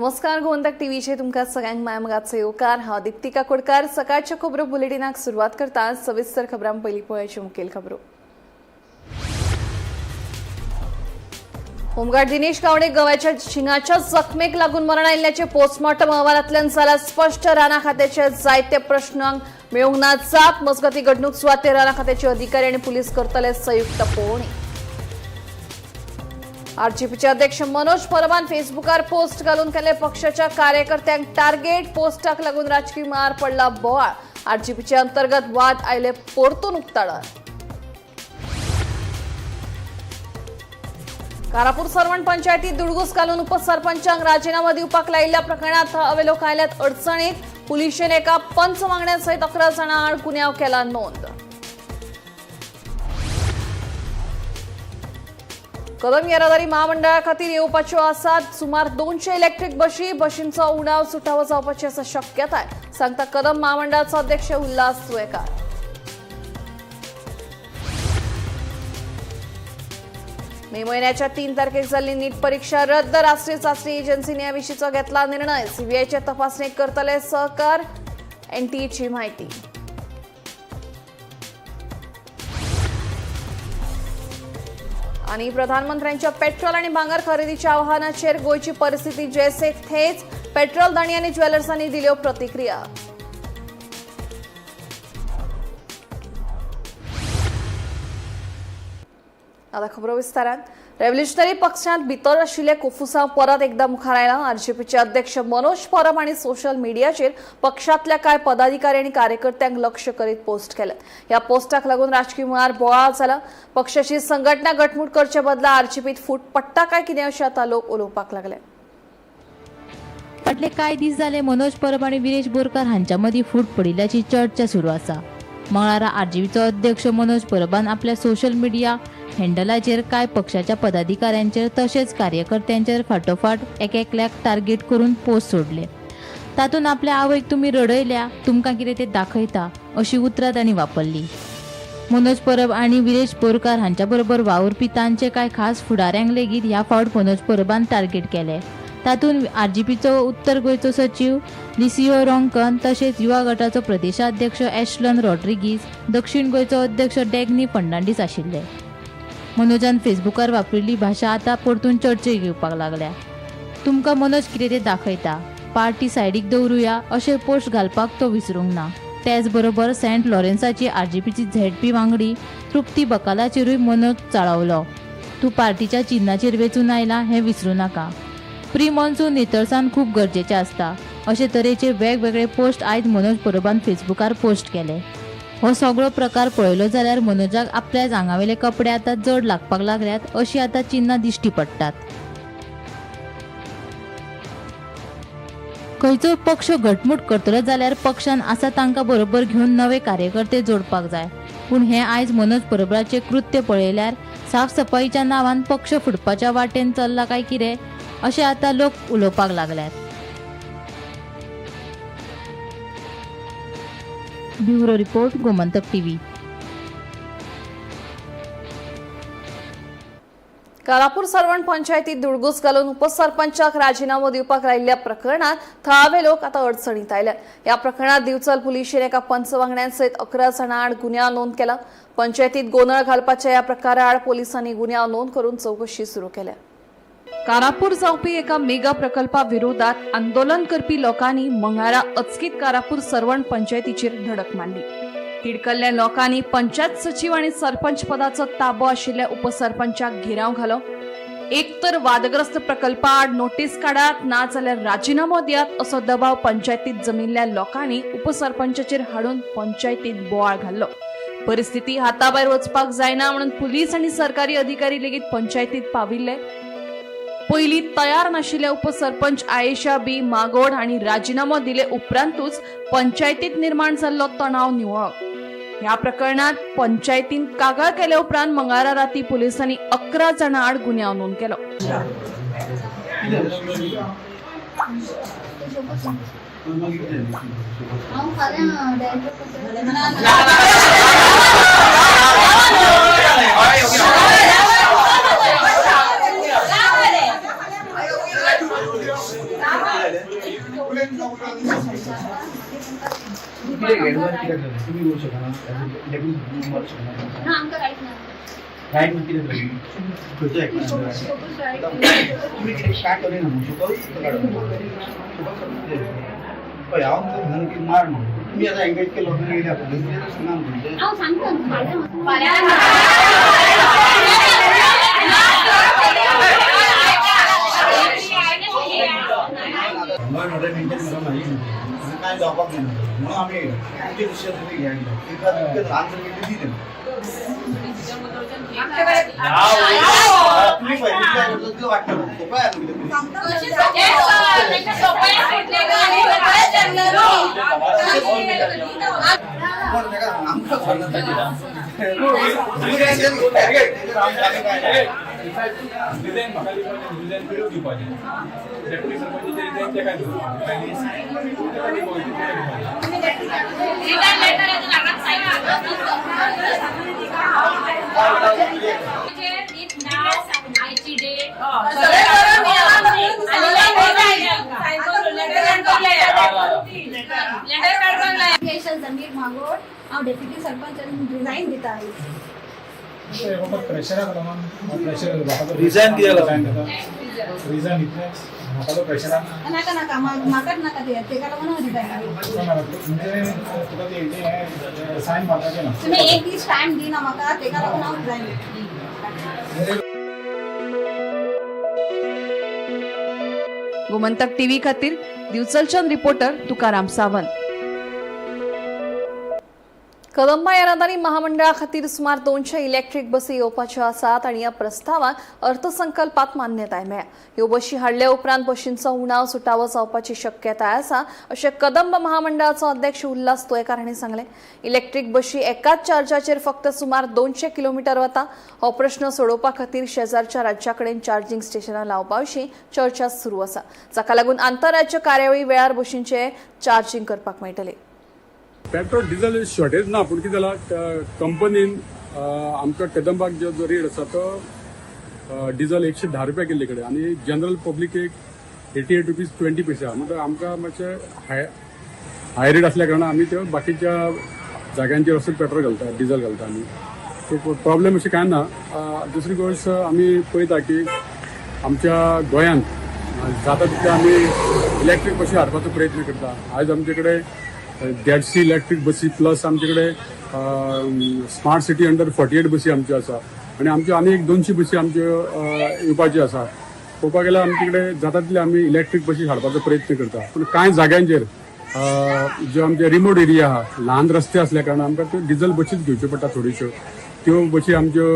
नमस्कार, गोमंतक टीव्हीचे तुमकां सगळ्यांक मायमगाचो येवकार. हांव दीप्ती काकोडकार. सकाळच्या खबरो बुलेटिनाक सुरवात करता. सविस्तर खबरां पयलीं पळोवपाच्यो मुखेल खबरो. होमगार्ड दिनेश गावडे गव्याच्या शिंगाच्या जखमेक लागून मरण आयिल्ल्याचे पोस्टमॉर्टम अहवालांतल्यान जाला स्पश्ट. राना खात्याचे जायते प्रश्नांक मेळूंक ना जाप. मजगती घडणूक सुवातेर राना खात्याचे अधिकारी आनी पुलीस करतले संयुक्त पळोवणी. आरजीपीचे अध्यक्ष मनोज परबान फेसबुकार पोस्ट घालून केले पक्षाच्या कार्यकर्त्यांक टार्गेट. पोस्टाक लागून राजकी मार पडला बोवाळ. आरजीपीचे अंतर्गत वाद आयले परतून उक्ताडार. कारापूर सरवण पंचायतीत दुडगूस घालून उपसरपंचांक राजीनामो दिवपाक लायिल्ल्या प्रकरणात थळावे लोक आयल्यात अडचणीत. पुलिशेन एका पंच वांगड्यांसयत 11 जाणां आड गुन्यांव केला नोंद. कदम येरादारी महामंडळा खातीर येवपाच्यो आसात सुमार 200 इलेक्ट्रीक बशी. बशींचो उणाव सुटावो जावपाची आसा शक्यताय, सांगता कदम महामंडळाचो अध्यक्ष उल्हास तुयेकार. मे महिन्याच्या 3 तारखेक जाल्ली नीट परीक्षा रद्द. राष्ट्रीय चाचणी एजन्सीने या विशींचो घेतला निर्णय. सीबीआयच्या तपासणेक करतले सहकार, एनटीएची माहिती. आणि प्रधानमंत्र्यांच्या पेट्रोल आणि भांगर खरेदीच्या आवाहनाचेर गोंयची परिस्थिती जैसे थेच. पेट्रोल धणी आणि ज्वेलर्सांनी दिल्यो प्रतिक्रिया. आता खबरो विस्तारान. रेव्होल्युशनरी पक्षांत भितर आशिल्ले कोफुसांव परत एकदा मुखार आयला. आरजीपीचे अध्यक्ष मनोज परब हांणी सोशल मिडियाचेर पक्षांतल्या कांय पदाधिकारी आनी कार्यकर्त्यांक लक्ष करीत पोस्ट केल्यात. ह्या पोस्टाक लागून राजकी मळार बोवाळ जाला. पक्षाची संघटना घटमूट करचे बदला आरजीपीत फूट पडटा काय कितें अशें आतां लोक उलोवपाक लागले. फाटले कांय दीस जाले मनोज परब आनी विरेश बोरकार हांच्या मदीं फूट पडिल्ल्याची चर्चा सुरू आसा. मंगळारा आरजीपीचो अध्यक्ष मनोज परबान आपल्या सोशल मिडिया हँडलाचेर कांय पक्षाच्या पदाधिकाऱ्यांचेर तशेंच कार्यकर्त्यांचेर फाटोफाट एकएकल्याक टार्गेट करून पोस्ट सोडले. तातूंत आपल्या आवयक तुमी रडयल्या, तुमकां कितें तें दाखयता अशी उतरां तांणी वापरली. मनोज परब आनी विरेश बोरकार हांच्या बरोबर वावुरपी तांचे कांय खास फुडाऱ्यांक लेगीत ह्या फावट मनोज परबान टार्गेट केले. तातूंत आरजीपीचो उत्तर गोंयचो सचीव लिसियो रोंकन, तशेंच युवा गटाचो प्रदेशाध्यक्ष एशलन रॉड्रिगीज, दक्षिण गोंयचो अध्यक्ष डॅग्नी फर्नांडीस आशिल्ले. मनोजान फेसबुकार वापरिल्ली भाशा आतां परतून चर्चेक येवपाक लागल्या. तुमकां मनोज कितें तें दाखयता, पार्टी सायडीक दवरुया अशें पोस्ट घालपाक तो विसरूंक ना. तेच बरोबर सेंट लॉरेन्साची आरजीपीची झेडपी वांगडी तृप्ती बकालाचेरूय मनोज चाळवलो. तूं पार्टीच्या चिन्नाचेर वेंचून आयला हें विसरूं नाका. प्री मॉन्सून नितळसाण खूब गरजेचें आसता अशे तरेचे वेगवेगळे पोस्ट आयज मनोज परबान फेसबुकार पोस्ट केले. हो सगळो प्रकार पळयलो जाल्यार मनोजाक आपल्या आंगावेले कपडे आतां जड लागपाक लागल्यात अशी आतां चिन्नां दिश्टी पडटात. खंयचो पक्ष घटमूट करतलो जाल्यार पक्षान आसा तांकां बरोबर घेवन नवे कार्यकर्ते जोडपाक जाय. पूण हें आयज मनोज परबाचें कृत्य पळयल्यार साफसफाईच्या नांवान पक्ष फुटपाच्या वाटेन चल्ला काय कितें अशें आतां लोक उलोवपाक लागल्यात. Bureau report, Gomantak TV. Karapur Sarvan पंचायतीत दुडगूस घालून उपसरपंचाक राजीनामो दिवपाक लायिल्ल्या प्रकरणात थळावे लोक आतां अडचणीत आयल्यात. ह्या प्रकरणात दिवचल पुलिशेन एका पंच वांगड्यांसयत 11 जाणां आड गुन्यांव नोंद केला. पंचायतीत गोंदळ घालपाच्या ह्या प्रकारा आड पोलिसांनी गुन्यांव नोंद करून चौकशी सुरू केल्या. कारापूर जावपी एका मेगा प्रकल्पा विरोधात आंदोलन करपी लोकांनी मंगळारा अचकीत कारापूर सरवण पंचायतीचेर धडक मारली. तिडकल्ल्या लोकांनी पंचायत सचीव आनी सरपंच पदाचो ताबो आशिल्ल्या उपसरपंचाक घेराव घालो. एक तर वादग्रस्त प्रकल्पा आड नोटीस काडात, ना जाल्यार राजिनामो दियात असो दबाव पंचायतीत जमिल्ल्या लोकांनी उपसरपंचाचेर हाडून पंचायतीत बोवाळ घाल्लो. परिस्थिती हाताभायर वचपाक जायना म्हणून पुलीस आनी सरकारी अधिकारी लेगीत पंचायतीत पाविल्ले. पयलीं तयार नाशिल्ल्या उपसरपंच आयेशा बी मागोड हांणी राजिनामो दिले उपरांतूच पंचायतीत निर्माण जाल्लो तणाव निवळ्ळो. ह्या प्रकरणात पंचायतीन कागाळ केल्या उपरांत मंगळारा राती पुलिसांनी 11 जाणां आड गुन्यांव नोंद केलो. कितें एडवान्स कित्याक जालें तुमी करूं शकना डेप्युटी मारूं शकना. ना, आमकां रायट ना. रायट म्हणजे कितें जालें खंयच्या एक्टान तुमी कितें काय करिना न्हू सुकोच काडून पळय हांव तुमकां म्हणना की मार म्हणून तुमी आतां हांकां इतके लोकांक येयल्या पळय तुमी सांगा न्हू. हांव सांगता न्हू, फाल्यां वचून. लॉ अँड ऑर्डर मेंटेन करप म्हाजी ड्युटी. हांगा कांय जावपाक जायना म्हणून आमी तुमचे डिसिजन तुमी घेया कितें तुमकां आन्सर कितें दी तें तुमी पळय कितले करता तितलें वाडटा सोंपें आहा न्हू कितें कोण ताका आमकां खबर ना तुमी डिसिजन घेता आमी काय डिझाईन म्हाका दिवपाचें, डिझाईन पिडून दिवपाचें, डेप्युटी सरपंचाचें डिझाईन तेका दिवपाचें, तेका दिवपाचें, तेका दिवपाचें. जमीर मागोड हांव डेप्युटी सरपंच रिजायन दिता आयज. प्रेशराक लागून प्रेशर म्हाका Resign कित्याक लागून? रिझन इतलेंच म्हाका तो प्रेशराक नाका नाका, म्हाकाच नाका ते, तेका लागून हांव रिजायन म्हणजे तुका ते हें सायन मारपाचें ना. तुमी एक दीस टायम दिना म्हाका, तेका लागून हांव रिजायन दिता. गोमंतक टीव्ही खातीर दिवचलच्यान रिपोर्टर तुकाराम सावंत. कदंबा येरादारी महामंडळा खातीर सुमार 200 इलेक्ट्रीक बसी येवपाच्यो आसात आनी ह्या प्रस्तावाक अर्थसंकल्पात मान्यताय मेळ्ळ्या. ह्यो बशी हाडले उपरांत बशींचो उणाव सुटावो जावपाची शक्यताय आसा अशें कदंब महामंडळाचो अध्यक्ष उल्हास तुयेंकार हांणी सांगलें. इलेक्ट्रीक बशी एकाच चार्जाचेर फक्त सुमार 200 किलोमिटर वता. हो प्रश्न सोडोवपा खातीर शेजारच्या राज्या कडेन चार्जींग स्टेशनां लावपा विशीं चर्चा सुरू आसा, जाका लागून आंतरराज्य कार्यावळी वेळार बशींचें चार्जींग करपाक मेळटलें. पेट्रोल डिझल शॉर्टेज ना, पूण कितें जालां कंपनीन आमकां कदंबाक जो रेट आसा तो डिझल 110 रुपया केल्ले कडेन आनी जनरल पब्लिकेक 88 रुपीज 20 पैसा, म्हणटकर आमकां मातशें हाय रेट आसल्या कारणान आमी त्यो बाकीच्या जाग्यांचेर वचून पेट्रोल घालता, डिझल घालता आमी. सो प्रॉब्लेम अशें कांय ना. दुसरी गोश्ट आमी पळयता की आमच्या गोंयांत जाता तितले आमी इलेक्ट्रीक बशी हाडपाचो प्रयत्न करता. आयज आमचे कडेन 150 इलेक्ट्रीक बसी प्लस आमचे कडेन स्मार्ट सिटी अंडर 48 बसी आमच्यो आसा आनी आमच्यो आनी एक 200 बसी आमच्यो येवपाच्यो आसा. पळोवपाक गेल्यार आमचे कडेन जाता तितले आमी इलेक्ट्रीक बशी हाडपाचो प्रयत्न करता, पूण कांय जाग्यांचेर ज्यो आमचे रिमोट एरिया आहा, ल्हान रस्ते आसल्या कारणान आमकां त्यो डिझल बशीच घेवच्यो पडटा थोड्योश्यो. त्यो बशी आमच्यो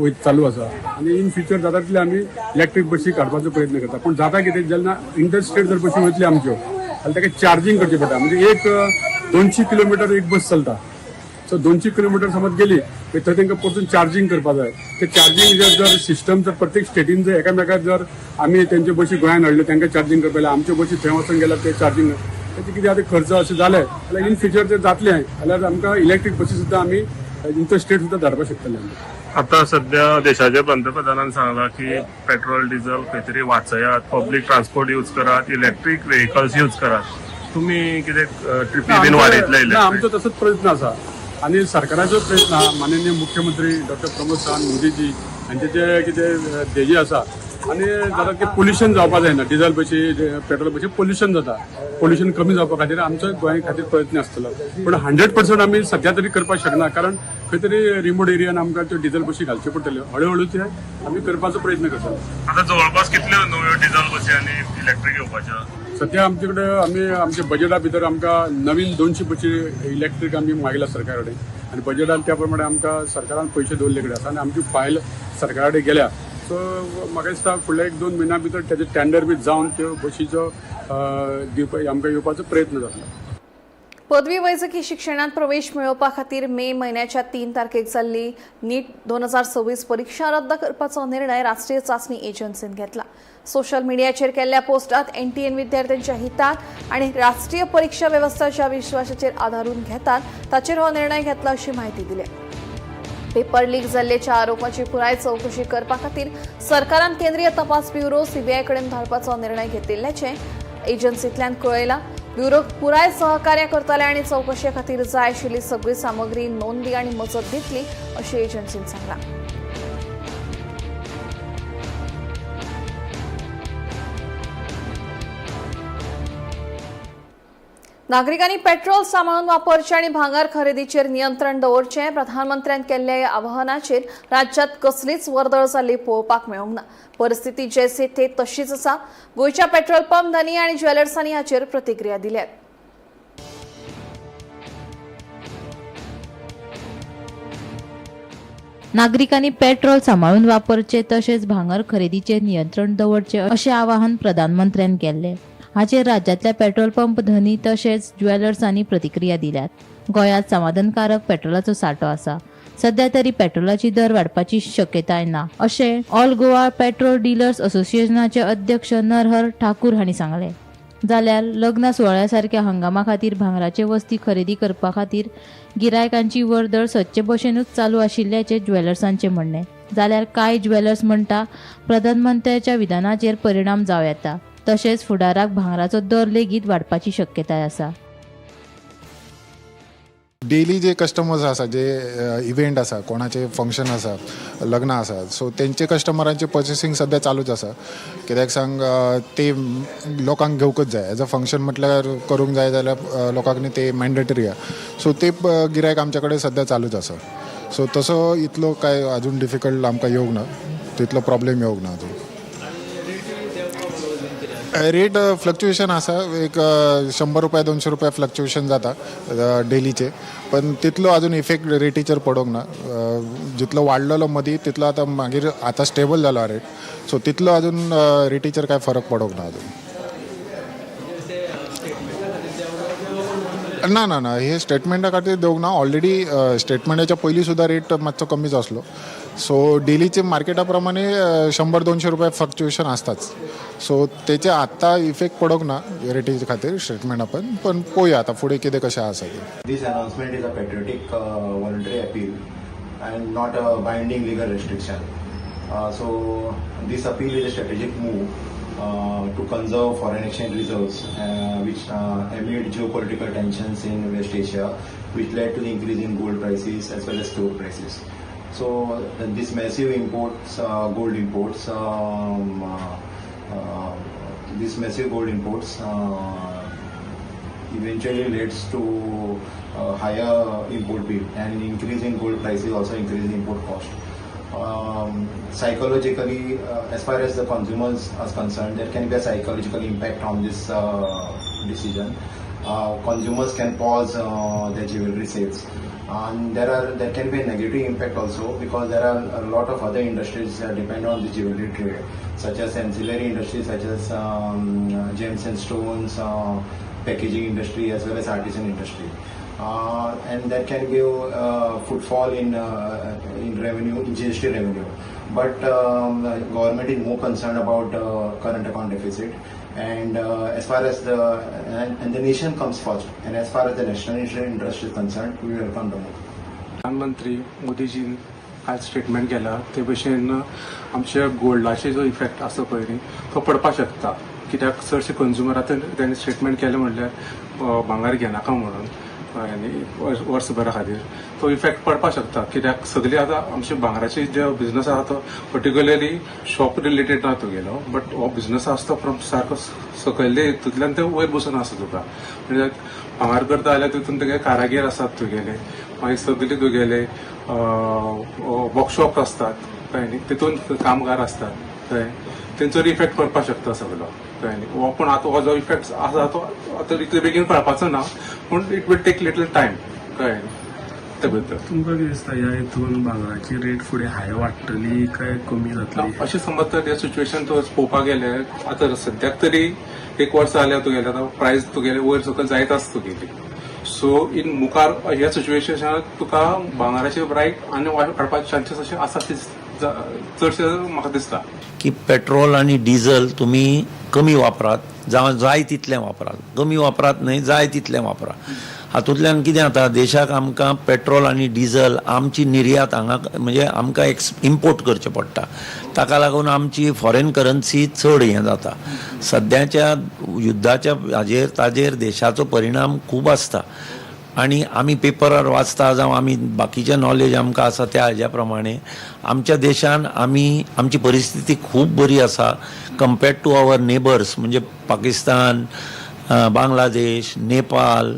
वयत चालू आसा आनी इन फ्युचर जाता तितले आमी इलेक्ट्रीक बशी काडपाचो प्रयत्न करता. पूण जाता कितें, जेन्ना इंटरस्टेट जर बशी वयतली आमच्यो जाल्यार ताका चार्जींग करचें पडटा. म्हणजे एक 200 किलोमिटर एक बस चलता, सो 200 किलोमिटर समज गेली मागीर थंय तांकां परतून चार्जींग करपा जाय. ते चार्जींग जर सिस्टम जर प्रत्येक स्टेटीन जर एकामेकाक जर आमी तेंच्यो बशी गोंयान हाडल्यो तांकां चार्जींग करपा जाल्यार आमच्यो बशी थंय वचून गेल्यार ते चार्जींग ताचे कितें आतां खर्च अशें जाले जाल्यार इन फ्युचर जर जातलें जाल्यार आमकां इलेक्ट्रीक बसी सुद्दां आमी इंटर स्टेट सुद्दां धाडपाक शकतले आमी. आता सध्या देशाच्या पंतप्रधानान सांगला की पेट्रोल डिझेल खंय तरी वाचयात, पब्लीक ट्रान्सपोर्ट यूज करात, इलेक्ट्रीक व्हेकल्स यूज करात. तुम्ही कितें ट्रिपी बीन वाडयतले? ना, आमचो तसोच प्रयत्न आसा आनी सरकाराचो प्रयत्न आहा. माननीय मुख्यमंत्री डॉक्टर प्रमोद सावंत, मोदीजी हांचे जे कितें ध्येय आसा आनी जाता की पोल्युशन जावपा जायना, डिझल बशी पेट्रोल बशी पोल्युशन जाता, पोल्युशन कमी जावपा खातीर आमचो गोंया खातीर प्रयत्न आसतलो. पूण 100% आमी सध्या तरी करपाक शकना, कारण खंय तरी रिमोट एरियान आमकां त्यो डिझल बशी घालच्यो पडटल्यो. हळू हळू ते आमी करपाचो प्रयत्न करतले. आता जवळपास कितल्यो नव्यो डिझेल बसी आनी इलेक्ट्रीक येवपाच्यो? सध्या आमचे कडेन आमी आमच्या बजेटा भितर आमकां नवीन 200 बशी इलेक्ट्रीक आमी मागयला सरकारा कडेन आनी बजेटान त्या प्रमाणे आमकां सरकारान पयशे दवरले कडेन आसा आनी आमची फायल सरकारा कडेन गेल्या. सो म्हाका दिसता फुडल्या एक दोन म्हयन्या भितर तेजे टेंडर बी जावन त्यो बशीचो दिवपा आमकां येवपाचो प्रयत्न जातलो. पदवी वैजकी शिक्षणात प्रवेश मेळोवपा खातीर मे म्हयन्याच्या 3 तारखेक जाल्ली नीट 2026 परीक्षा रद्द करपाचो निर्णय राष्ट्रीय चाचणी एजन्सीन घेतला. सोशल मिडियाचेर केल्ल्या पोस्टात एनटीएन विद्यार्थ्यांच्या हिताक आनी राष्ट्रीय परीक्षा वेवस्थेच्या विश्वासाचेर आदारून घेतात ताचेर हो निर्णय घेतला अशी माहिती दिल्या. पेपर लीक जाल्ल्याच्या आरोपाची पुराय चवकशी करपा खातीर सरकारान केंद्रीय तपास ब्युरो सीबीआय कडेन धाडपाचो निर्णय घेतिल्ल्याचें एजन्सींतल्यान कळयलां. ब्युरोक पुराय सहकार्य करतले आनी चवकशे खातीर जाय आशिल्ली सगळी सामग्री, नोंदी आनी मजत दितली अशें एजन्सीन सांगलां. नागरिकांनी पेट्रोल सांबाळून वापरचें आनी भांगर खरेदीचेर नियंत्रण दवरचें. प्रधानमंत्र्यान केल्ल्या ह्या आवाहनाचेर राज्यांत कसलीच वर्दळ जाल्ली पळोवपाक मेळूंक ना. परिस्थिती जैसे थे तशीच आसा. गोंयच्या पेट्रोल पंप धनी आनी ज्वेलर्सांनी हाचेर प्रतिक्रिया दिल्यात. नागरिकांनी पेट्रोल सांबाळून वापरचें तशेंच भांगर खरेदीचेर नियंत्रण दवरचें अशें आवाहन प्रधानमंत्र्यान केल्लें. हाचेर राज्यांतल्या पेट्रोल पंप धनी तशेंच ज्वेलर्सांनी प्रतिक्रिया दिल्यात. गोंयांत समाधानकारक पेट्रोलाचो सांठो आसा. सध्या तरी पेट्रोलाची दर वाडपाची शक्यताय ना अशें ऑल गोवा पेट्रोल डिलर्स असोसिएशनाचे अध्यक्ष नरहर ठाकूर हांणी सांगलें. जाल्यार लग्न सुवाळ्या सारक्या हंगामा खातीर भांगराचे वस्ती खरेदी करपा खातीर गिरायकांची वर्दळ सदचे भशेनूच चालू आशिल्ल्याचें ज्वेलर्सांचें म्हणणें. जाल्यार कांय ज्वेलर्स म्हणटा प्रधानमंत्र्याच्या विधानाचेर परिणाम जावं येता, तशेंच फुडाराक भांगराचो दर लेगीत वाडपाची शक्यताय आसा. डेली जे कस्टमर्स आसा, जे इव्हेंट आसा, कोणाचे फंक्शन आसा, लग्न आसा, सो तेंचे कस्टमरांचे पर्चेसिंग सद्या चालूच आसा. कित्याक सांग, ते लोकांक घेवकच जाय. एज अ फंक्शन म्हटल्यार करूंक जाय जाल्यार लोकांक न्ही ते मॅन्डेटरी आहा. सो ते गिरायक आमचे कडेन सद्या चालूच आसा. सो तसो इतलो काय अजून डिफिकल्ट आमकां येवंक ना, तितलो प्रॉब्लेम येवंक ना अजून. रेट फ्लक्च्युएशन आसा, एक 100 रुपया 200 रुपया फ्लक्च्युएशन जाता डेलीचे, पण तितलो अजून इफेक्ट रेटीचेर पडोंक ना. जितलो वाडलेलो मदीं तितलो आतां मागीर आतां स्टेबल जालो रेट. सो तितलो अजून रेटीचेर काय फरक पडोंक ना अजून. ना ना ना, हे स्टेटमेंटा खातीर देवंक ना. ऑलरेडी स्टेटमेंटाच्या पयलीं सुद्दां रेट मातसो कमीच आसलो. सो डेलीचे मार्केटा प्रमाणे 100-200 रुपया फ्लक्च्युएशन आसताच. सो तेचे आत्तां इफेक्ट पडोंक ना रेटी खातीर स्टेटमेंटा पण पण पळोवया आतां फुडें कितें कशें आसा तें. This announcement is a patriotic voluntary appeal and not a binding legal restriction. So this appeal is a strategic move to conserve foreign exchange reserves, which amid geopolitical tensions in West Asia, which led to the increase in gold prices as well as crude prices. So this massive imports, gold imports, this massive gold imports eventually leads to higher import bill, and increase in gold prices also increase in import cost. Psychologically, as far as the consumers are concerned, there can be a psychological impact on this decision. Consumers can pause their jewelry sales, and there can be a negative impact also, because there are a lot of other industries that depend on the jewelry trade, such as ancillary industries such as gems and stones, packaging industry, as well as artisan industry. And that can give footfall in revenue, in GST revenue. But the government is more concerned about current account deficit, and as far as the and the nation comes first. And as far as the national interest is concerned, we welcome the move. प्रधानमंत्री मोदीजीन काल statement केला ते भशेन आमच्या गोल्डाचे जो effect आसा पळय न्ही, तो पडपाक शकता, कित्याक चडशे कंज्युमर आतां तेणी स्टेटमेंट केलें म्हणल्यार भांगर घेनाका म्हणून आनी वर्सभरा खातीर तो इफेक्ट पडपाक शकता, कित्याक सगळे आतां आमचे भांगराचे जे बिझनस आसा तो पर्टिक्युलरली शॉप रिलेटेड ना तुगेलो, बट हो बिझनस आसा तो फ्रॉम सारको सकयल्ले हितूंतल्यान ते वयर बसून आसा तुका. म्हणजे भांगर करता जाल्यार तितून तुगे कारागीर आसात तुगेले, मागीर सगळे तुगेले वर्कशॉप आसतात, कळ्ळें न्ही, तितून कामगार आसतात, कळ्ळें, तेंचो इफेक्ट पडपाक शकता सगलो, कळ्ळें न्ही. हो पूण आतां हो जो इफेक्ट आसा तो आतां इतले बेगीन कळपाचो ना, पूण it will take little time, कळ्ळें न्ही, ते बद्दल. तुमकां कितें दिसता, ह्या हितून भांगराची रेट फुडें हाय वाडटली काय कमी जातली? अशें समज तर ह्या सिच्युएशन तो पळोवपाक गेले आतां सद्याक तरी एक वर्स जालें तुगेलें, आतां प्रायस तुगेले वयर सकयल जायत आसा तुगेली. सो इन मुखार ह्या सिच्युएशनाक तुका भांगराचे प्रायस आनी वाडपाचे चान्सीस अशे आसा चडशे म्हाका दिसता. की पेट्रोल आणि डिझल तुम्ही कमी वापरात, जावं जाय तितलें वापरात, कमी वापरात न्हय, जाय तितलें वापरा. हातूंतल्यान कितें जाता, देशाक आमकां पेट्रोल आनी डिझल आमची निर्यात हांगा म्हणजे आमकां इम्पोर्ट करचें पडटा. ताका लागून आमची फॉरेन करन्सी चड हें जाता. सद्याच्या युद्धाच्या हाजेर ताजेर देशाचो परिणाम खूब आसता आनी आमी पेपरार वाचता जावं आमी बाकीचें नॉलेज आमकां आसा त्या हाज्या प्रमाणे आमच्या देशान आमी आमची परिस्थिती खूब बरी आसा कंपेर्ड टू our neighbours, म्हणजे पाकिस्तान, बांगलादेश, नेपाल,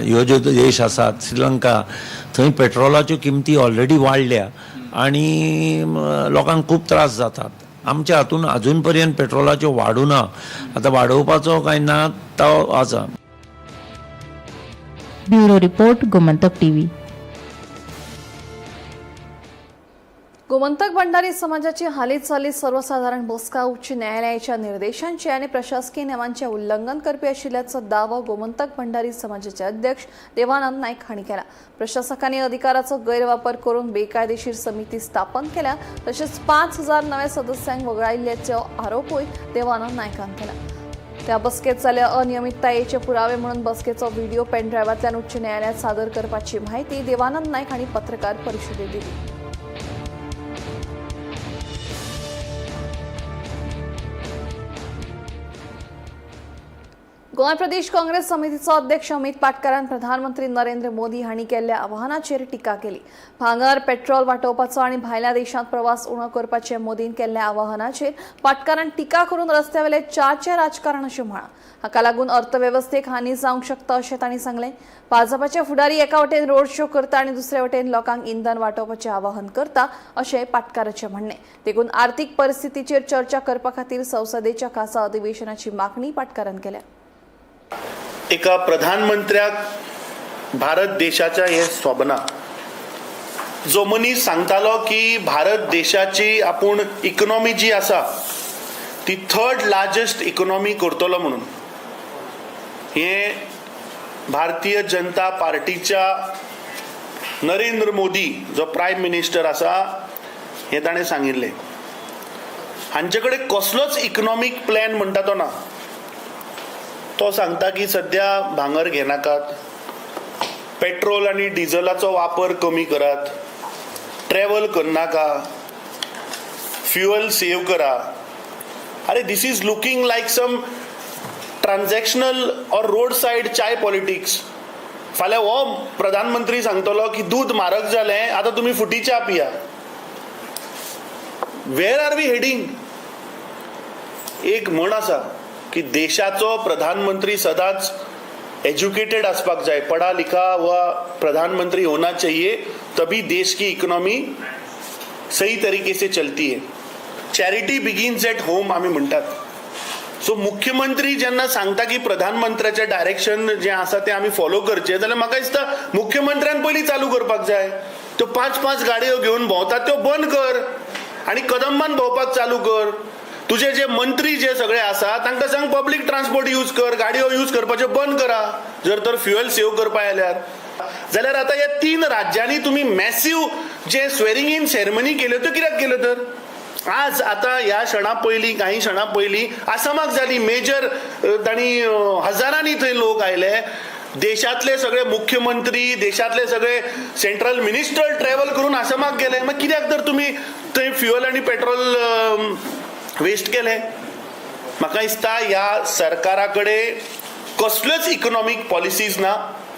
ह्यो ज्यो देश आसात, श्रीलंका, थंय पेट्रोलाच्यो किमती ऑलरेडी वाडल्या आनी लोकांक खूब त्रास जातात. आमच्या हातून अजून पर्यंत पेट्रोलाच्यो वाडूना, आतां वाडोवपाचो काय ना तो आसा. Bureau report, Gomantak TV. Gomantak Bhandari समाजाची हालींच जाल्ली सर्वसाधारण बसका उच्च न्यायालयाच्या निर्देशांचे आनी प्रशासकीय नेमांचे उल्लंघन करपी आशिल्ल्याचो दावो गोमंतक भंडारी समाजाचे अध्यक्ष देवानंद नायक हांणी केला. प्रशासकांनी अधिकाराचो गैरवापर करून बेकायदेशीर समिती स्थापन केल्या, तशेंच 5,000 नव्या सदस्यांक वगळायिल्ल्याचो आरोपूय देवानंद नायकान केला. त्या बसकेत जाल्ल्या अनियमिततायेचे पुरावे म्हणून बसकेचो व्हिडिओ पेनड्रायव्हांतल्यान उच्च न्यायालयात सादर करपाची माहिती देवानंद नायक हांणी पत्रकार परिशदेत दिली. गोंय प्रदेश काँग्रेस समितीचो अध्यक्ष अमित पाटकारान प्रधानमंत्री नरेंद्र मोदी हांणी केल्ल्या आवाहनाचेर टिका केली. भांगर, पेट्रोल वाटोवपाचो आनी भायल्या देशांत प्रवास उणो करपाचे मोदीन केल्ल्या आवाहनाचेर पाटकारान टिका करून रस्त्यावेले च्याचें राजकारण अशें म्हळां. हाका लागून अर्थवेवस्थेक हानी जावंक शकता अशें तांणी सांगलें. भाजपाचे फुडारी एका वटेन रोड शो करता आनी दुसरे वटेन लोकांक इंधन वाटोवपाचें आवाहन करता अशें पाटकाराचें म्हणणें. देखून आर्थीक परिस्थितीचेर चर्चा करपा खातीर संसदेच्या खासा अधिवेशनाची मागणी पाटकारान केल्या. एका प्रधानमंत्र्याक भारत देशाच्या हे सोबना. जो मनीस सांगतालो की भारत देशाची आपूण इकॉनॉमी जी आसा ती थर्ड लार्जस्ट इकॉनॉमी करतलो म्हणून, हे भारतीय जनता पार्टीच्या नरेंद्र मोदी जो प्रायम मिनिस्टर आसा हे ताणें सांगिल्लें. हांचे कडेन कसलोच इकॉनॉमीक प्लॅन म्हणटा तो ना. तो सांगता की सद्या भांगर घेनाकात, पेट्रोल आनी डिझलाचो वापर कमी करात, ट्रॅवल करनाका, फ्युअल सेव करा. अरे, this is looking like some transactional or road side chai politics. फाल्यां हो प्रधानमंत्री सांगतलो की दूद म्हारग जालें, आतां तुमी फुटी च्या पिया. Where are we heading? एक म्हण आसा की देशाचो प्रधानमंत्री सदांच एज्युकेटेड आसपाक जाय, पढ़ा लिखा हुआ प्रधानमंत्री होना चाहिए, तभी देश की इकोनॉमी सही तरीके से चलती है. चॅरिटी बिगिन्स एट होम आमी म्हणटात. सो मुख्यमंत्री जेन्ना सांगता की प्रधानमंत्र्याचें डायरेक्शन जें आसा तें आमी फॉलो करचें, जाल्यार म्हाका दिसता मुख्यमंत्र्यान पयलीं चालू करपाक जाय. त्यो 5-5 गाडयो घेवन भोंवतात त्यो बंद कर आनी कदंबान भोंवपाक चालू कर. तुजे जे मंत्री जे सगळे आसा तांकां सांग पब्लीक ट्रान्सपोर्ट यूज कर, गाडयो यूज करपाच्यो बंद करा जर तर फ्युएल सेव करपा जाल्यार. जाल्यार आतां ह्या 3 राज्यांनी तुमी मॅसीव जे स्वेरिंग इन सेरेमनी केल्यो त्यो कित्याक केल्यो तर? आज आतां ह्या क्षणा पयलीं, काही क्षणा पयलीं आसामाक जाली मेजर, तांणी हजारांनी थंय लोक आयले. देशांतले सगळे मुख्यमंत्री, देशांतले सगळे सेंट्रल मिनिस्टर ट्रॅवल करून आसामाक गेले. मागीर कित्याक तर तुमी थंय फ्युएल आनी पेट्रोल वेस्ट केले? म्हाका दिसता ह्या सरकारा कडेन कसल्योच इकॉनॉमीक पॉलिसीज ना.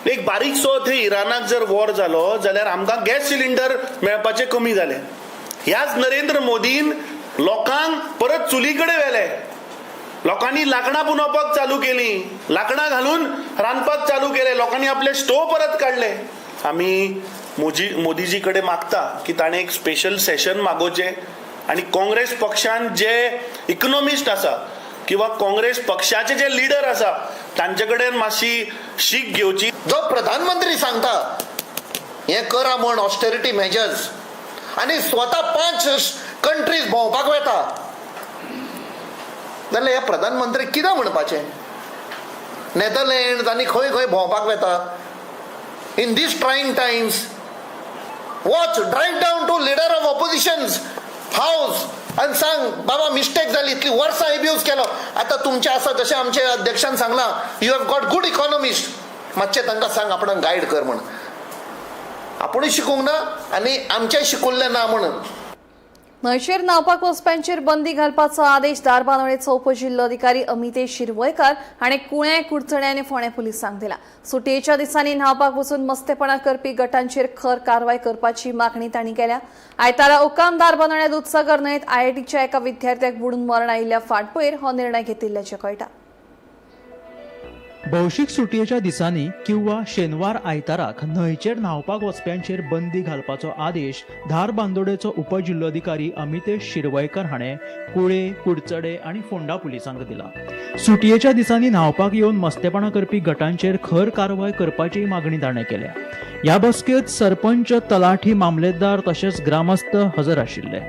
एक बारीकसो थंय इराणाक जर वॉर जालो जाल्यार आमकां गॅस सिलिंडर मेळपाचें कमी जालें. ह्याच नरेंद्र मोदीन लोकांक परत चुली कडेन व्हेले. लोकांनी लांकडां पुंजोवपाक चालू केली, लांकडां घालून रांदपाक चालू केले, लोकांनी आपले स्टोव परत काडले. आमी मोदीजी कडेन मागता की ताणें एक स्पेशल सेशन मागोवचें आनी काँग्रेस पक्षान जे इकॉनॉमिस्ट आसा किंवा काँग्रेस पक्षाचे जे लिडर आसा तांचे कडेन मातशी शीक घेवची. जो प्रधानमंत्री सांगता हें करा म्हण ऑस्टेरिटी मेजर्स आनी स्वता 5 कंट्रीज भोंवपाक वता जाल्यार हे प्रधानमंत्री कितें म्हणपाचें? नेदरलँड आनी खंय खंय भोंवपाक वता. In these trying times watch, drive down to leader of opposition's house आनी सांग बाबा मिस्टेक जाली, इतली वर्सां एब्यूज केलो. आतां तुमचें आसा जशें आमचे अध्यक्षान सांगलां, you have got good economist. मातशें तांकां सांग आपणाक गायड कर म्हण. आपुणूय शिकूंक ना आनी आमचेंय शिकुल्लें ना म्हणून. न्हंयचेर न्हांवपाक वचप्यांचेर बंदी घालपाचो आदेश धारबांदोडेचो उपजिल्लोधिकारी अमितेश शिरवयकार हाणें कुळें, कुडचडें आनी फोंडें पुलिसांक दिला. सुटयेच्या दिसांनी न्हांवपाक वचून मस्तेपणां करपी गटांचेर खर कारवाय करपाची मागणी तांणी केल्या. आयतारा ओकाम धारबांदोड्या दुदसागर न्हंयेत आयआयटीच्या एका विद्यार्थ्याक बुडून मरण आयिल्ल्या फाटभुंयेर हो निर्णय घेतिल्ल्याचें कळटा. भौशीक सुटयेच्या दिसांनी किंवा शेनवार आयताराक न्हंयचेर न्हांवपाक वचप्यांचेर बंदी घालपाचो आदेश धारबांदोडेचो उपजिल्लोधिकारी अमितेश शिरवयकर हाणें कुळे, कुडचडे आनी फोंडा पुलिसांक दिला. सुटयेच्या दिसांनी न्हांवपाक येवन मस्तेपणां करपी गटांचेर खर कारवाय करपाची मागणी ताणें केल्या. ह्या बसकेंत सरपंच, तलाठी, मामलेदार तशेंच ग्रामस्थ हजर आशिल्ले.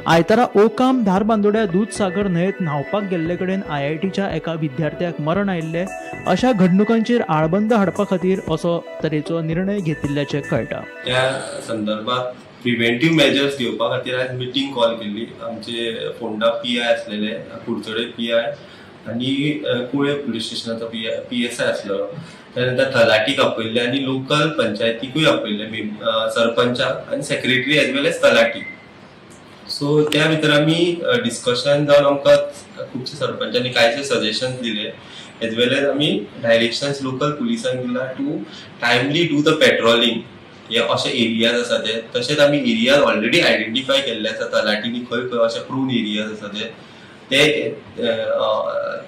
आयतारा ओकाम धारबांदोड्या दूदसागर न्हंयेत न्हांवपाक गेल्ले कडेन आयआयटीच्या एका विद्यार्थ्याक मरण आयिल्लें. अशा घडणुकांचेर आळबंद हाडपा खातीर असो तरेचो निर्णय घेतिल्ल्याचें कळटा. त्या संदर्भात प्रिव्हेंटीव मेजर्स घेवपा खातीर आयज मिटींग कॉल केल्ली. आमचे फोंडा पीआय आसलेले, कुडचडे पीआय आनी कुळे पुलीस स्टेशनाचो पीएसआय आसलेलो. त्यानंतर तलाठीक आपयल्ले आनी लोकल पंचायतीकूय आपयल्ले, सरपंचाक आनी सेक्रेटरी एज वेल एज तलाठी. सो त्या भितर आमी डिस्कशन जावन आमकां खुबशे सरपंचांनी कांयचे सजेशन्स दिले, एज वेल एज आमी डायरेक्शन्स लोकल पुलिसांक दिला to timely do the patrolling. हे अशे एरियाज आसा ते, तशेंच आमी एरियाज ऑलरेडी आयडेंटिफाय केल्ले आसा तलाठींनी खंय खंय अशे प्रून एरियाज आसा ते ते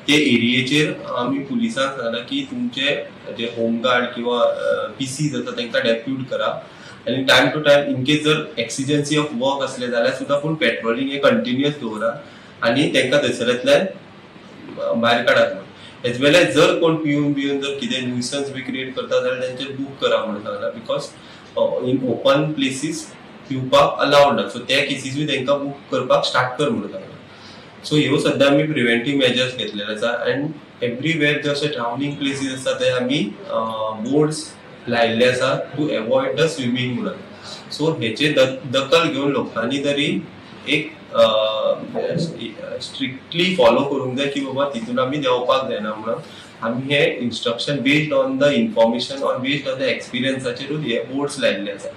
ते एरियेचेर आमी पुलिसांक सांगला की तुमचे जे होमगार्ड किंवा पीसीज आसा तांकां डेप्यूट करा आनी time to time in case जर एक्सिजन्सी ऑफ वर्क असले जाल्यार सुद्दां पूण पेट्रोलिंग हे कंटिन्युअस दवरा आनी तांकां थंयसरांतल्यान भायर काडात म्हणून. एज वेल एज जर कोण पिवन बिवन जर कितें न्युसन्स बी क्रिएट करता जाल्यार तांचेर बूक करा म्हणून सांगला, because in open places पिवपाक अलावड ना. सो त्या केसीसूय तांकां बूक करपाक स्टार्ट कर म्हणून सांगला. सो ह्यो सद्या आमी प्रिव्हेंटीव मेजर्स घेतलेले आसा अँड एवरीवेर जे अशे ड्रावनींग प्लेसीस आसा ते आमी बोर्ड्स लायिल्ले आसा टू एवॉयड the swimming म्हणून. सो हेचे दखल घेवन लोकांनी तरी एक स्ट्रिक्टली फॉलो करूंक जाय की बाबा तितून आमी देंवपाक जायना म्हणून. आमी हे instruction based on the information or based on the एक्सपिरियन्साचेरूच हे बोर्ड्स लायिल्ले आसा.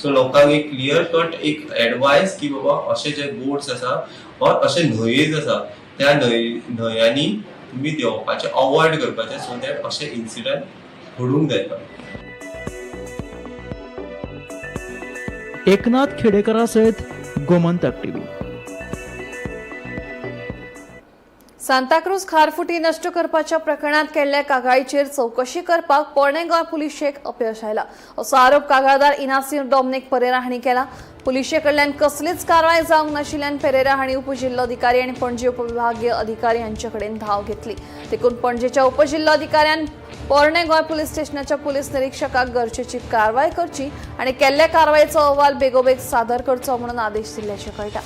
सो लोकांक एक क्लियर कट एक एडवायस की बाबा अशे जे बोर्ड्स आसा ऑर अशे न्हंयेज आसा त्या न्हंयांनी तुमी देंवपाचें अवॉयड करपाचें, सो that अशे इन्सिडंट घडूंक जायना. एकनाथ खेडेकरा सयत गोमंतक टीव्ही. सांताक्रूज खारफुटी नश्ट करपाच्या प्रकरणात केल्ल्या कागाळीचेर चवकशी करपाक पोरणें गोंय पुलिशेक अपयश आयला असो आरोप कागाळदार इनासियो डॉमनिक परेरा हांणी केला. पुलिशे कडल्यान कसलीच कारवाय जावंक नाशिल्ल्यान पेरेरा हांणी उपजिल्लोधिकारी आनी पणजे उपविभागीय अधिकारी हांचे कडेन धांव घेतली. देखून पणजेच्या उपजिल्लोधिकाऱ्यान पोरणें गोंय पुलीस स्टेशनाच्या पुलीस निरीक्षकाक गरजेची कारवाय करची आनी केल्ल्या कारवायेचो अहवाल बेगोबेग सादर करचो म्हणून आदेश दिल्ल्याचें कळटा.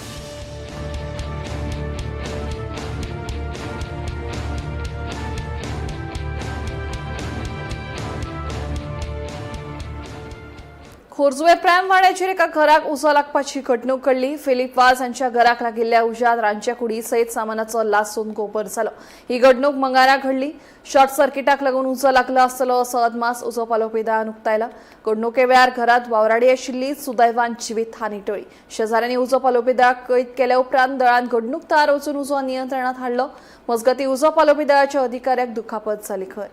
खोर्जुवे प्रायमवाड्याचेर एका घराक उजो लागपाची घडणूक घडली. फिलीप वाज हांच्या घराक लागिल्ल्या उज्यांत रांदच्या कुडी सयत सामानाचो लासून गोबर जालो. ही घडणूक मंगळारा घडली. शॉर्ट सर्किटाक लागून उजो लागलो आसतलो असो अदमास उजो पालोवपी दळान उक्तायला. घडणुके वेळार घरांत वावराडी आशिल्ली. सुदैवान जिवीत हानी टळ्ळी. शेजाऱ्यांनी उजो पालोवपी दळाक कळीत केल्या उपरांत दळान घडणूक थळार वचून उजो नियंत्रणात हाडलो. मजगतीं उजो पालोवपी दळाच्या अधिकाऱ्याक दुखापत जाली खंय.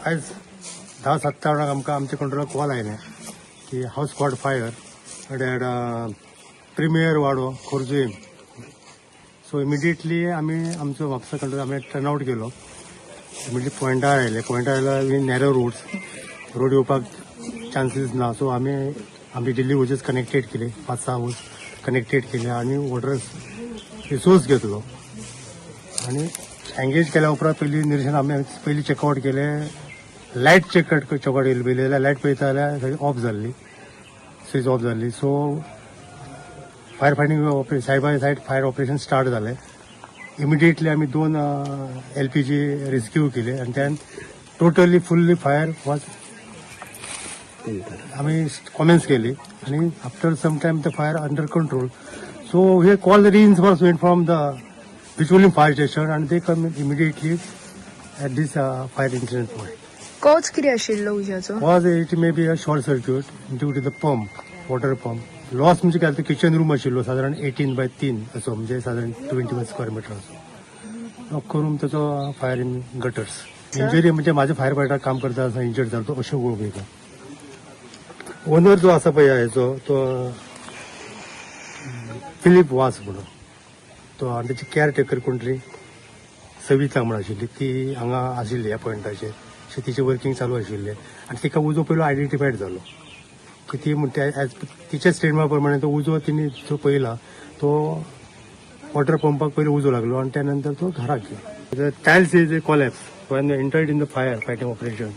आयज 10:57 आमकां आमच्या कंट्रोलाक कॉल आयलें की house caught fire at Premier Wado Khorjuve. So immediately आमी आमचो म्हापसा कंट्रोल आमी टर्न आवट केलो. इमिडिएटली पॉयंटार आयले. पॉयंटार आयल्यार नॅरो रोड्स, रोड येवपाक चान्सीस ना. सो आमी आमची दिल्ली होजीस कनेक्टेड केली, 5-6 होज कनेक्टेड केले आनी वॉटर रिसोर्स घेतलो आनी एंगेज केल्या उपरांत पयलीं निरीक्षण आमी पयलीं चेकआवट केलें. लायट चेकआवट केली पयलीं जाल्यार लायट पळयता जाल्यार सगळी ऑफ जाल्ली, स्विच ऑफ जाल्ली. So fire fighting side by side fire operation start जालें. इमिडिएटली आमी 2 LPG rescue केले आनी त्यान टोटली फुल्ली फायर वॉज आमी कॉमेन्स केली आनी after some time the fire under control. So hey call reinforcement from the Bicholim fire station आनी they come immediately at this fire incident point. Cause कितें आशिल्लो उज्याचो? Cause it may be a short circuit due to the pump, water pump. Loss म्हणजे काय, kitchen room आशिल्लो सादारण 18 बाय 3 असो, म्हणजे सादारण 21 स्क्वेअर मिटर असो. अख्खो रूम ताचो फायर इन गटर्स. इंजरी म्हणजे माझे फायर फायटर काम करता आसतना इंजर्ड जालो तो अशोक गोळवेकर. ओनर जो आसा पळय हेचो, तो फिलीप वास म्हणून तो, आनी तेची केअर टेकर कोण तरी सविता म्हण आशिल्ली, ती हांगा आशिल्ली ह्या पॉयंटाचेर. अशें तिचें वर्किंग चालू आशिल्लें आनी तिका उजो पयलो आयडेंटिफायड जालो की ती म्हणटा, एज तिच्या स्टेटमेंटा प्रमाणे, तो उजो तिणे जो पळयला तो वॉटर पंपाक पयलो उजो लागलो आनी त्या नंतर तो घराक गेलो. Tiles is a collapse when entered in the fire fighting operation,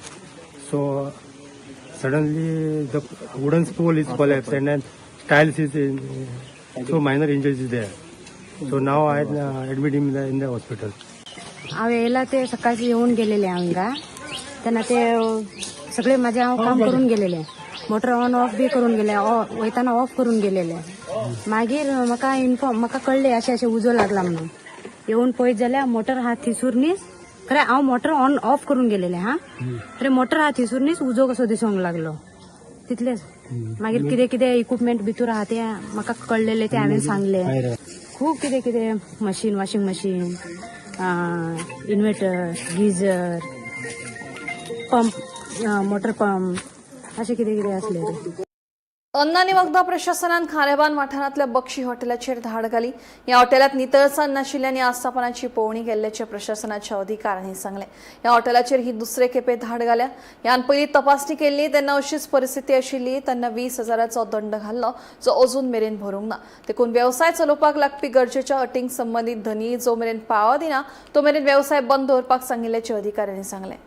so suddenly the wooden pole is collapsed and then tiles is in, so minor injuries is there. So now I admit him in the hospital. हांव येयला ते सकाळचे येवन गेलेले हांगा. तेन्ना ते सगळे माझे हांव काम करून गेलेले, मोटर ऑन ऑफ बी करून गेले, वयताना ऑफ करून गेलेले. मागीर म्हाका इन्फॉर्म, म्हाका कळ्ळें अशें अशें उजो लागला म्हणून. येवन पळयत जाल्यार मोटर आहा थंयसर न्हीच. खरें हांव मोटर ऑन ऑफ करून गेलेले हा, खरें मोटर आहा थंयसर न्हीच उजो कसो दिसूंक लागलो तितलेच. मागीर कितें कितें इक्विपमेंट भितर आहा ते म्हाका कळ्ळेले, ते हांवें सांगले. खूब कितें कितें machine, washing machine, inverter, geyser, pump, motor pump, अशें कितें कितें आसलें ते. अन्न आनी वखदां प्रशासनान खारेबान वाठारांतल्या बक्षी हॉटेलाचेर धाड घाली. ह्या हॉटेलात नितळसाण नाशिल्ल्यान ह्या आस्थापनाची पळोवणी केल्ल्याचें प्रशासनाच्या अधिकाऱ्यांनी सांगलें. ह्या हॉटेलाचेर ही दुसरे खेपे धाड घाल्या. ह्यान पयलीं तपासणी केल्ली तेन्ना अशीच परिस्थिती आशिल्ली. तेन्ना 20 हजाराचो दंड घाल्लो, जो अजून मेरेन भरूंक ना. देखून वेवसाय चलोवपाक लागपी गरजेच्या अटींक संबंदीत धनी जो मेरेन पाळो दिना तो मेरेन वेवसाय बंद दवरपाक सांगिल्ल्याचें अधिकाऱ्यांनी सांगलें.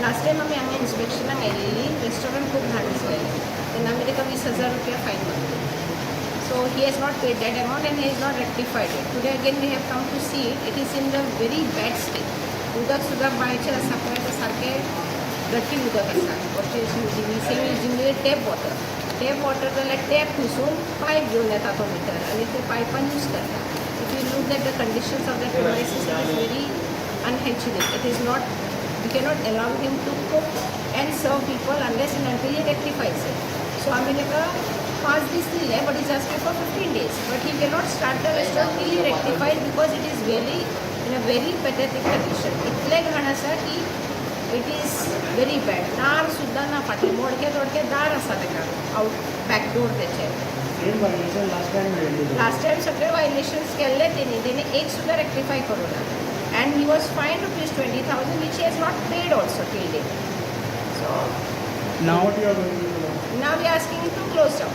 लास्ट टायम आमी हांगा इन्स्पेक्शनाक आयिल्ली, रेस्टॉरंट खूब घाण आसलेलें. तेन्ना आमी ताका 20,000 रुपया फायन मारली. So he has not paid that amount and he has not rectified it. Today again we have come to see it. It is in the very bad state. उदक सुद्दां बांयचेर आसा पळय, ते सारकें गट्टी उदक आसा. What is using saying using tap water. Tap water जाल्यार टॅप थंयसून पायप घेवन येता तो भितर आनी ते पायपान यूज करता. If you look at the conditions of the premises, it is very unhygienic. It is not, we cannot allow him to cook and serve people unless and until he rectifies it. So आम्ही ताका 5 दीस दिले, but he's asking for 15 days. But he cannot start the restaurant till he rectifies, because it is very in a very pathetic condition. इतलें घाण आसा की it is very bad. दार सुद्दां ना, फाटलें मोडके तोडके दार आसा ताका, आवट बॅक डोर तेचे. लास्ट टायम सगळे वायलेशन्स केल्ले तेणी, तेणी एक सुद्दां रेक्टिफाय करूं ना and he was fined ₹20,000, which he has not paid also till date. So Now what you are going to do? Now we are asking him to close down.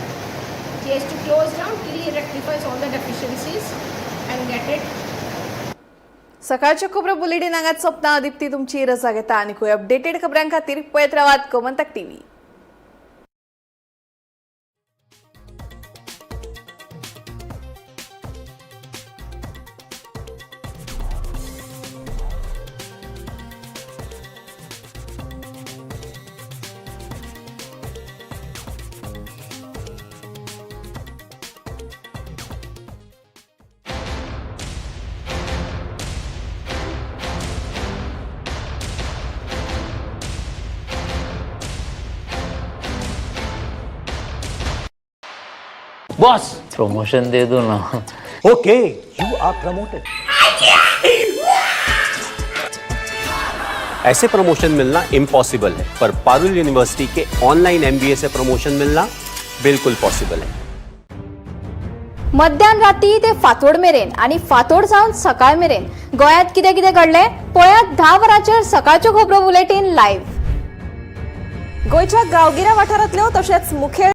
He has to close down till he rectifies all the deficiencies and get it. सकाळच्यो खबरो bulletin हांगाच सोंपता. दीप्ती तुमची रजा घेता आनी updated खबरां खातीर पळयत रावात गोमंतक टीव्ही. बॉस, प्रमोशन दे दो ना. Okay, you are promoted. ऐसे प्रमोशन मिलना इम्पॉसिबल है, पर पारुल यूनिवर्सिटी के ऑनलाइन एमबीए से प्रमोशन मिलना बिल्कुल पॉसिबल है. मध्यान राती ते फांतोड मेरेन आनी फांतोड जावन सकाळ मेरेन गोंयांत कितें कितें घडलें, पळयात 10 वरांचेर सकाळच्यो खबरो बुलेटीन लायव्ह. गोंयच्या गांवगिऱ्या वाठारांतल्यो तशेंच मुखेल